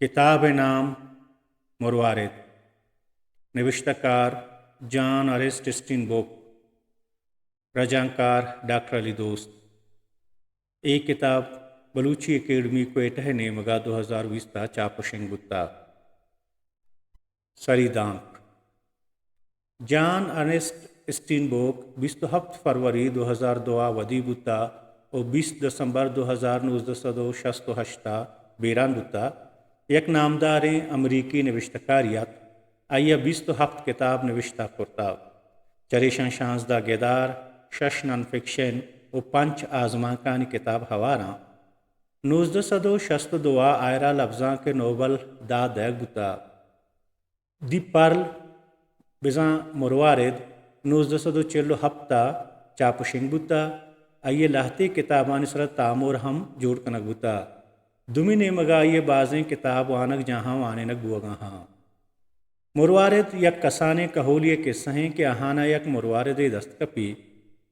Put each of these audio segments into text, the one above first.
کتاب ءِ نام مروارد، نبشتہ کار جان ارنسٹ اسٹین بوک، رجانکار ڈاکٹر علی دوست۔ اے کتاب بلوچی اکیڈمی کوئٹہ ءِ نیمگ ءَ دو ہزار بیست ءَ چاپ ءُ شنگ بوتگ۔ سری دانک۔ جان ارنسٹ اسٹین بوک بیست ءُ ہپت فروری دو ہزار دو ءَ ودی بوتگ ءُ بیست دسمبر دو ہزار نوزدہ سد ءُ شست ءُ ہشت ءَ بیران بوتگ۔ یک نامداریں امریکی نبشتہ کارے اَت۔ آئی ءَ بیست ءُ ہپت کتاب نبشتہ کرتگ۔ چریشاں شانزدہ گدار، شش نان فکشن ءُ پنچ آزمانکانی کتاب ہوار اَنت۔ نوزدہ سد ءُ شست ءُ دو ءَ آئرا لبزانک ءِ نوبل داد دئیگ بوتگ۔ دی پرل، بزاں مروارد، نوزدہ سد ءُ چل ءُ ہپت ءَ چاپ ءُ شنگ بوتگ۔ آئی ءِ لہتے کتابانی سرا تامر ہم جوڑ کنگ بوتگ۔ دومی نیمگ ءَ آئی ءِ بازیں کتاب وانگجاہاں وانینگ بوگ ءَ اَنت۔ مروارد یک کسانیں کہولے ءِ کسہ اِنت کہ آہان ءَ یک مرواردے دست کپیت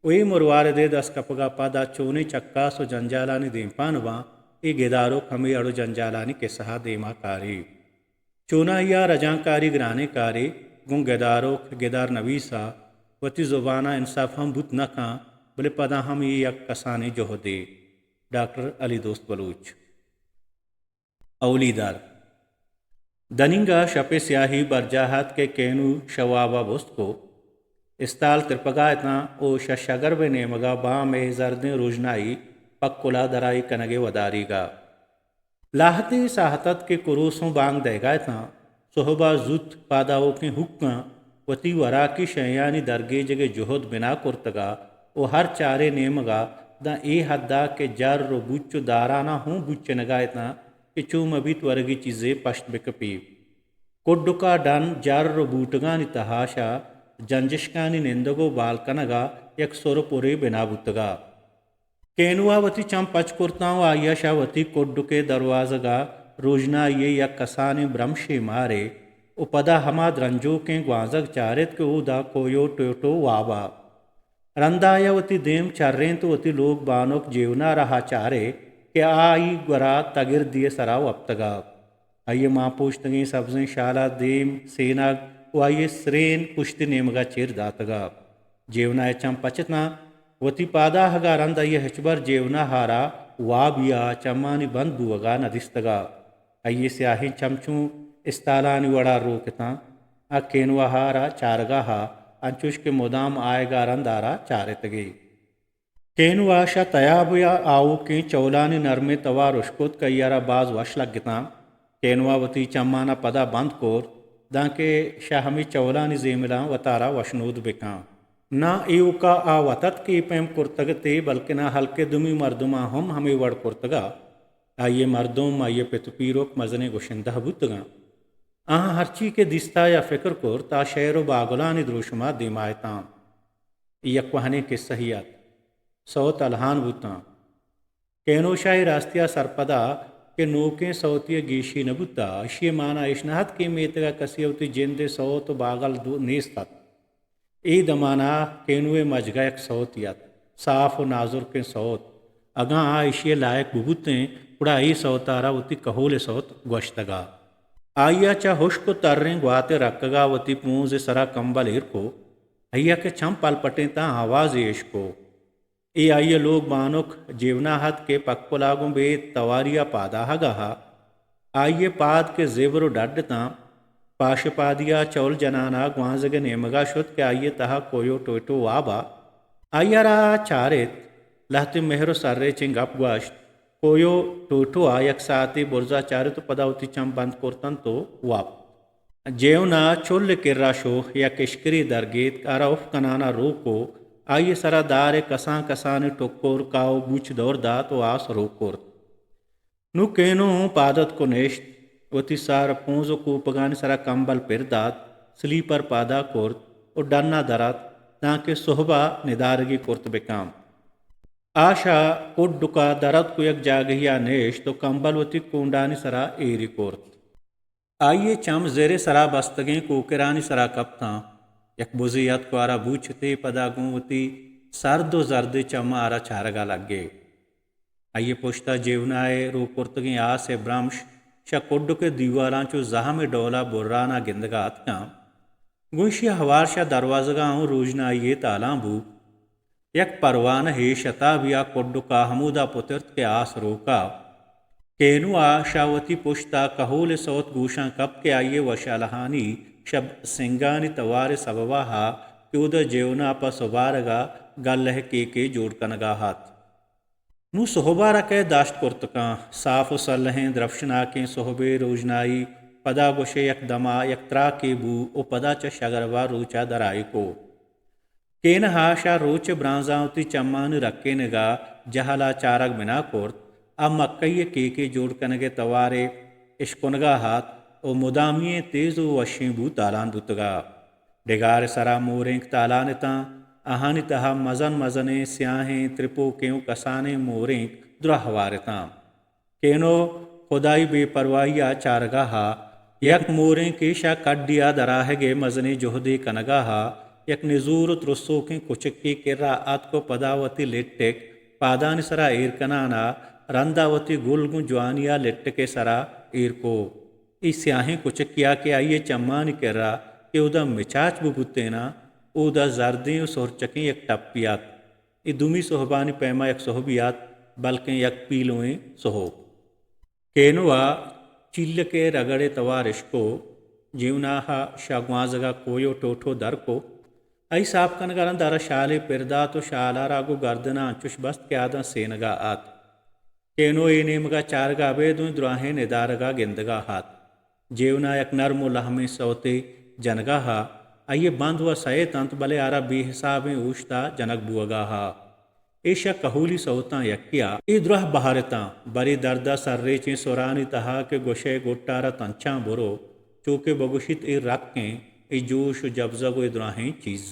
ءُ اے مروارد ءِ دست کپگ ءَ پد آ چونیں چکاس ءُ جنجالانی دیمپان باں، اے گداروک ہمے اڑ ءُ جنجالانی کسہ ءَ دیما کاریت۔ چوناہی ءَ رجانکاری گرانیں کارے، گوں گداروک، گدار نویس ءَ وتی زبان ءَ انصاف ہم بوت نہ کنت، بلے پدا ہم اے یک کسانیں جہدے۔ ڈاکٹر علی دوست بلوچ۔ اولی در۔ دنینگا شپ ءِ سیاہی برجاہ اَت کہ کینو شہ واب ءَ بست کو، استال ترپگا اتاں ءُ شہ شگرب ءِ نیمگا بام ءِ زردیں روژنائی پکل ءَ درائی کنگ ءِ وداریگا۔ لہتے ساہت اَت کہ کروسوں بانگ دئیگا اتاں۔ سہب ءَ زوت پاداوکیں ہوکاں وتی وراکی شیانی درگیجگ ءِ جہد بنا کرتگا ءُ ہر چاریں نیمگا داں اے حدا کہ جر ءُ بوچ ءُ داراناں ہوں بوچنگا اتاں کہ چو مہ بیت ورگی چیزے پشت بکپی۔ کڈکا ڈن جر ءُ بوٹگانی تہا شہ جنجشکانی نندگ ءُ بال کنگا یک سر ءُ پرے بنا بوتگا۔ کینو ءَ وتی چم پچ کرتاں ءُ آئی ءَ شہ وتی کڈک ءِ دروازگ ءَ روژنائی ءِ یک کسانیں برمشے مارے ءُ پدا ہما درنجوکیں گوانزگ چارت کہ اودا کویو ٹوٹو واب ءَ۔ رندا آئی ءَ وتی دیم چرینت ءُ وتی لوگ بانک جیونا ءِ راہ ءَ چارے کہ آئی گورا تگردی ءِ سرا وپتگ ءَ۔ آئی ءِ مانپوشتگیں سبزیں شال ءَ دیم سینگ ءُ آئی ءِ سرین پشتی نیمگ ءَ چیر داتگ ءَ۔ جیونا ءِ چم پچ اتاں۔ وتی پاداہگ ءَ رند آئی ءَ ہچبر جیونا ءَ را وابی ءَ چمانی بند بوگ ءَ نہ دیستگ ءَ۔ آئی ءِ سیاہیں چم چوں استالانی وڑا روک اتاں۔ آ کینوا ءَ را چارگا ءَ انچوش کہ مدام آیگ ءَ رند آ را چارتگی۔ کینوا شہ تیاب ءِ آؤکیں چولانی نرمیں توار اشکت کہ آئی ءَ را باز وش لگتاں۔ کینوا وتی چماں پدا بند کرت، دانکہ شہ ہمے چولانی زیملاں وتارا وشنود بکاں۔ ناں ایوکا آ وت اتک کہ اے پیم کرتگ اتے، بلکنا ہلک ءِ دومی مردماں ہم ہمے وڑ کرتگ ءَ۔ آئی ءِ مردم، آئی ءِ پت ءُ پیرک مزنیں گشندہ بوتگاں۔ آہاں ہرچی کہ دیستا یا فکر کرت، آ شعر ءُ باگلانی دروشما دیما اتاں۔ اے یک کوہنیں کسہے ات۔ سوت الہان بوتاں۔ کینوشا اے راستی ءَ سرپد ءَ کہ نوکیں سوتے ءَ گیشی نہ بوتہ، اشی ءِ مانا اش نہ ات کہ اے میتگ ءَ کسے ءَ وتی جند ءِ سوت ءُ باگل دو-، نیست ات۔ اے دمان ءَ کینو ءِ مجگ ءَ یک سوتے ات، صاف ءُ نازرکیں سوت۔ اگاں آ اشی ءِ لائق بہ بوتیں، گڑا اے سوت ءَ را وتی کہول ءِ سوت گوشتگ ءَ۔ آئی ءَ چہ ہشک ءُ تریں گوات ءِ رکگ ءَ وتی پونز ءِ سرا کمبل ایر کو۔ آئی ءَ کہ چم پلپٹینتاں، آوازے اشکو۔ اے آئی ءِ لوگ بانک جیونا ات کہ پکل ءَ گوں بے تواری ءَ پاداہگ ءَ ات۔ آئی ءِ پاد کہ زبر ءُ ڈڈ اتاں، پاش پادی ءَ چول جنان ءَ گوانزگ ءِ نیمگ ءَ شت کہ آئی ءِ تہا کویو ٹوٹو واب ءَ۔ آئی ءَ را چارت، لہتے مہر ءُ سرریچیں گپ گوشت۔ کویو ٹوٹو ءَ یک ساعتے برزا چارت ءُ پدا وتی چم بند کرت انت ءُ وپت۔ جیونا چل ءِ کرا شو، یک اشکرے درگیتک، آرا اف کنان ءَ روک ءُ آئی ءِ سرا دار ءِ کسان کسانیں ٹکر کاہ ءُ بوچ دور دات ءُ آس روک کرت۔ نوں کینو ہوں پاد اتک ءُ نشت، وتی سر، پونز ءُ کوپگانی سرا کمبل پر دات، سلیپر پادا کرت ءُ ڈن ءَ در اتک، دانکہ سہب ءَ ندارگے کرت بکن۔ آ شہ کڈک ءَ در اتک ءُ یک جاگہے ءَ نشت ءُ کمبل وتی کونڈانی سرا ایری کرت۔ آئی ءِ چم زر ءِ سرا بستگیں کوکرانی سرا کپتاں۔ یک بزے اتک ءُ آرا بوچ اتے، پدا گوں وتی سرد ءُ زردیں چماں آرا چارگ ءَ لگے۔ آئی ءِ پشت ءَ جیونا ءِ روک کرتگیں آس ءِ برمش شہ کڈک ءِ دیوالاں چو زہم ءِ ڈولا بران ءَ گندگ ءَ اتکاں۔ گوں ایشی ءَ ہوار شہ دروازگ ءَ اوں روژنائی یے تالان بو۔ یک پروانہ یے شتابی ءَ کڈک ءَ ہمودا پترت کہ آس روک ءَ۔ کینو ءَ شہ وتی پشت ءَ کہول ءِ سوت گوشاں کپت کہ آئی ءِ وشالہانی شہ سنگانی توار ءِ سبب ءَ کہ اودا جیونا پہ سبارگ ءَ گل ءِ کیکے جوڑ کنگ ءَ ات۔ نوں سہب ءَ را کئے داشت کرت کن؟ صاف ءُ سلہیں درپشناکیں سہبے روژنائی، پدا گوشئے یک دما یک تراکے بو ءُ پدا چہ شگرب ءَ روچ ءَ درائیکو۔ کینہ ءَ شہ روچ ءِ برانزاں وتی چمانی رکینگ ءَ جہل ءَ چارگ بنا کرت، آ مکئی ءِ کیکے جوڑ کنگ ءِ توار ءَ اشکنگ ءَ ات ءُ مدامی ئیں تیز ءُ وشیں بو تالان بوتگ ءَ۔ ڈگار ءِ سرا مورینک تالان اتاں، آہانی تہا مزن مزنیں سیاہیں ترپوکیں ءُ کسانیں مورینک دراہ ہوار اتاں۔ کینو خدائی بے پرواہی ءَ چارگ ءَ ات، یک مورینکے شہ کڈی ءَ دراہگ ءِ مزنیں جہدے کنگ ءَ ات، یک نزور ءُ ترسوکیں کچکے کرا اتک ءُ پدا وتی لٹک پادانی سرا ایر کنان ءَ رندا وتی گل گوں جوانی ءَ لٹک ءِ سرا ایر کو۔ اے سیاہیں کچکیا کہ آئی ءِ چمانی کرا کہ اودا مچاچ ببوتیناں، اودا زردیں ءُ سہرچکیں یک ٹپے ات۔ اے دومی سہبانی پیما یک سہبے ات، بلکیں یک پیلوئیں سہب۔ کینو ءَ چیلک ءِ رگڑ ءِ توار اشکو، جیونا ءَ شہ گوانزگ ءَ کویو ٹوٹو در کو۔ آئی ساپ کنگ ءَ رند ءَ را شالے پر دات ءُ شال ءَ را گوں گردن ءَ انچش بست کہ آداں سینگ ءَ ات۔ کینو اے نیمگ ءَ چارگ ءَ ابید اوں دراہیں ندارگ ءَ گندگ ءَ ات۔ جیونا یک نرم ءُ لہمیں سوتے جنگ ءَ ات، آئی ءِ بند وَ سئیت انت، بلے آ را بے حسابیں اوشت ءَ جنگ بوگ ءَ ات۔ اے شہ کہولی سوتاں یکے ءَ اے دراہ بہر اتاں، برے درد ءَ سرریچیں سرانی تہا کہ گوشئے گٹ ءَ را تنچاں برو، چو کہ بگوشیت اے رکیں، اے جوش ءُ جبزگ ءُ اے دراہیں چیز۔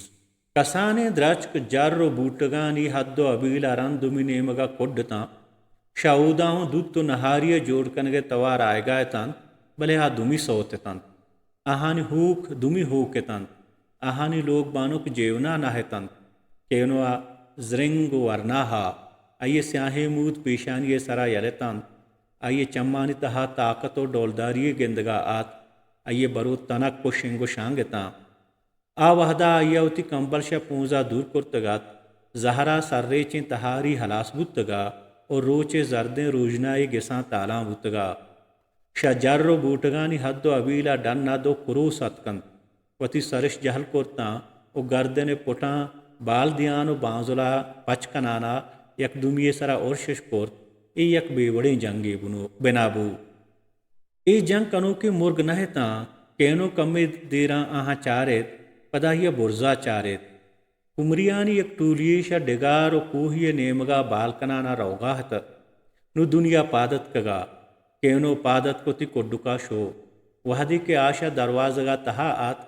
کسانیں درچک، جر ءُ بوٹگانی حد ءُ ابیل ءَ رند دومی نیمگ ءَ کڈ اتاں۔ شہ اودا اوں دوت ءُ نہاری ءِ جوڑ کنگ ءِ توار آیگ ءَ اتنت، بلے آ دومی سوت اتنت۔ آہانی ہوک دومی ہوک اتنت۔ آہانی لوگ بانک جیونا نہ اتنت۔ کینو ءَ زرنگ ءُ ورنا ات۔ آئی ءِ سیاہیں مود پیشانی ءِ سرا یل اتنت۔ آئی ءِ چمانی تہا تاکت ءُ ڈولداری یے گندگ ءَ ات۔ آئی ءِ برو تنک ءُ شنگ ءُ شانگ اتاں۔ آ وہدا آئی ءَ وتی کمبل شہ پونز ءَ دور کرتگ ات۔ زہر ءَ سرریچیں تہاری ہلاس بوتگ ءُ روچ ءِ زردیں روژنائی گساں تالان بوتگ ات۔ شہ جر ءُ بوٹگانی حد ءُ ابیل ءَ ڈن ءَ دو کروس اتک انت۔ وتی سرش جہل کرتاں ءُ گردن ءِ پٹاں بال دیان ءُ بانزل ءَ پچ کنان ءَ یک دومی ءِ سرا ارشش کرت۔ اے یک بے وڑیں جنگے بنو-، بنا بو۔ اے جنگ کنوکیں مرگ نہ اتاں۔ کینو کمے دیراں آہاں چارت، پدا آئی ءَ برزا چارت۔ کمریانی یک ٹولیے شہ ڈگار ءُ کوہی ءِ نیمگ ءَ بال کنان ءَ روگ ءَ ات۔ نوں دنیا پاد اتکگ ءَ۔ کینو پاد اتک ءُ وتی کڈک ءَ شو۔ وہدے کہ آ شہ دروازگ ءِ تہا اتک،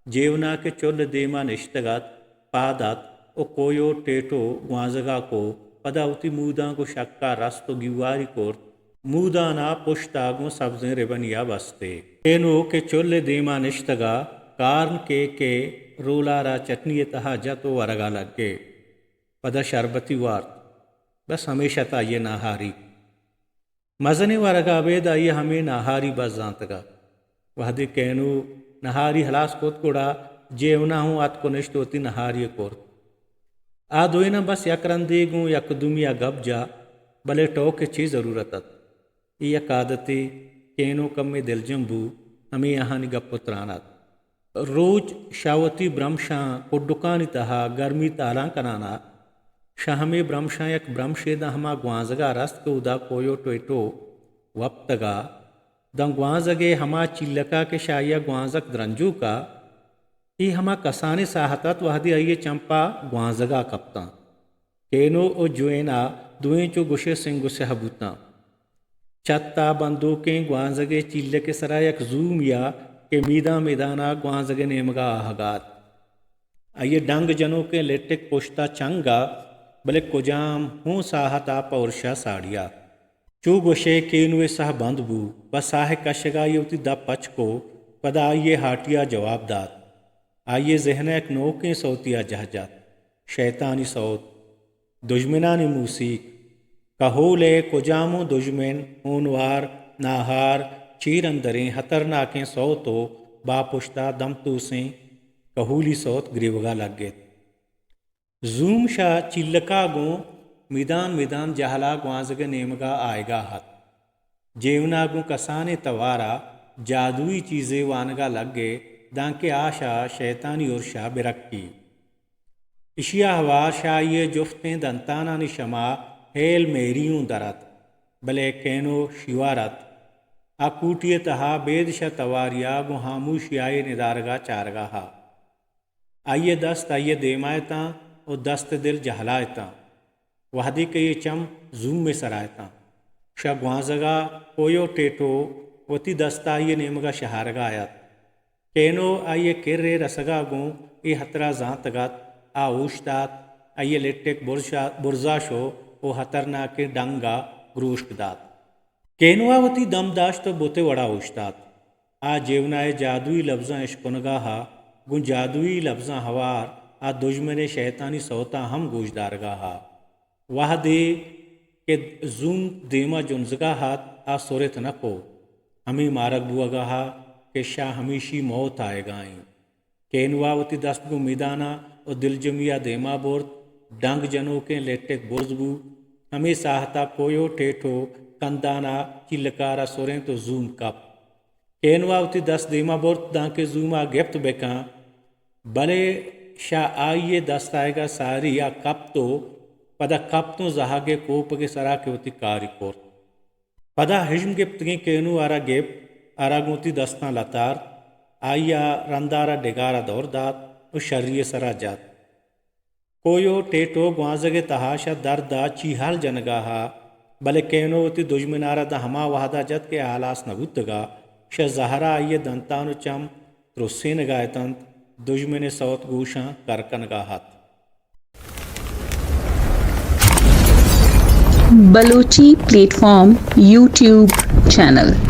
جیونا کہ چل ءِ دیما نشتگ ات، پاد اتک ءُ کویو ٹیٹو گوانزگ ءَ کو، پدا وتی موداں گوں شک ءَ رست ءُ گیواری کرت۔ مودان ءَ پشت ءَ گوں سبزیں ربنی ءَ بستے۔ کینو کہ چل ءِ دیما نشتگ ءَ، کارن کیک ءِ رول ءَ را چٹنی ءِ تہا جت ءُ ورگ ءَ لگے۔ پدا شربتی وارت۔ بس ہمیش ات آئی ءِ ناہاری۔ مزنیں ورگ ءَ ابید آئی ءَ ہمے ناہاری بس زانتگ ات۔ وہدے کینو ناہاری ہلاس کت، گڑا جیونا ہوں اتک ءُ نشت ءُ وتی ناہاری ءَ کرت۔ آ دوئیناں بس یک رندے گوں یک دومی ءَ گپ جت، بلے ٹوک ءِ چے ضرورت ات؟ اے یک عادتے، کینو کمے دلجم بو، ہمے آہانی گپ ءُ تران ات۔ روچ شہ وتی برمشاں کڈکانی تہا گرمی تالان کنان ءَ، شہ ہمے برمشاں یک برمشے داں ہما گوانزگ ءَ رست کہ اودا کویو ٹویٹو وپتگ ءَ، داں گوانزگ ءِ ہما چیلک ءَ کہ شہ آئی ءَ گوانزک درنجوک ءَ، اے ہما کسانیں ساہت ات وہدے آئی ءِ چم پہ گوانزگ ءَ کپتاں۔ کینو ءُ جوینا دوئیں چو گوشئے سنگ ءُ سیاہ بوتاں۔ چت ءَ بندوکیں گوانزگ ءِ چیلک ءِ سرا یک زومے ءَ کہ میدان میدان ءَ گوانزگ ءِ نیمگ ءَ آہگ ءَ ات۔ آئی ءِ ڈنگ جنوکیں لٹک پشت ءَ چنگ ءَ، بلے کجام ہوں ساہت ءَ پہ ارش ءَ ساڑی ات۔ چو گوشئے کینو ءِ ساہ بند بو، پہ ساہ ءِ کشگ ءَ آئی ءَ وتی دپ پچ کو، پدا آئی ءِ ہاٹی ءَ جواب دات۔ آئی ءِ ذہن ءَ یک نوکیں سوتے ءَ جہ جت۔ شیطانی سوت، دژمنانی موسیک، کہول ءِ کجام اوں دژمن، ہونوار، ناہار، چیر اندریں ہترناکیں سوت و باپشتا دمتوسیں کہولی سوت گریوگا لگت۔ زوم شہ چیلکا گوں میدان میدان جہلا گوانزگ نیمگا آئیگا ات۔ جیونا گوں کسانیں توارا جادوئی چیزے وانگا لگے، دانکہ آ شہ شیطانی ارشا برکی۔ اشیا ہوار شہ آئی جفتیں دنتانانی شما ہیل میری اوں در ات، بلے کینو شیوار ات۔ آ کوٹی تہا بید شہ تواریا گوں ہاموشی آئی ندارگا چارگا ہا۔ آئی دست آئی دیما اتاں و دست دل جہلا اتاں۔ وہدے کہ اے چم زوم سرا اتاں، شہ گوانزگا کویو ٹیٹو وتی دستا آئی نیمگا شہارگا آیت۔ کینو آئی کرے رسگا گوں اے ہترا زانتگ ات، آ اوشتات، آئی لٹک برزا، برزا شو و ہترناکیں ڈنگا گروشک دات۔ کینوا وتی دم داشت و بت وڑا اوشتات۔ آ جیونائے جادوئی لبزاں اشکنگا ہا، گوں جادوئی لبزاں ہوار آ دژمنے شیطانی سوتاں ہم گوش دارگا ہا۔ وہدے کہ زوم دیما جنزگا ہات، آ سرت نہ کو، ہمے مارگ بوگا ہا کہ شہ ہمیشی موت آئیگا ایں۔ کینوا وتی دست گوں میدانا و دلجمیا دیما برت، ڈنگ جنوکیں لٹک برز بو۔ ہمے ساہتا کویو ٹیٹو کندانا چیلکارا سرینت و زوم کپت۔ کینوا وتی دست دیما برت دانکہ زوما گپت بکن، بلے شہ آئی دست آئیگا ساری آ کپت و پدا کپت و زہگے کوپگے سرا کہ وتی کاری کرت۔ پدا ہژم گپتگیں کینو آرا گپت، آرا گوں وتی دستاں لتارت، آئیا رندارا ڈگارا دور دات و شری سرا جت۔ کویو ٹیٹو گوانزگ تہا شہ دردا چیہال جنگا ہا، بلے کینو وتی دژمنارا داں ہما وہدا جت کہ آ ہلاس نہ بوتگا، شہ زہرا آئی دنتان و چم ترسینگا اتنت، دژمن سوت گوشاں کر کنگا ات۔ Balochi platform YouTube channel.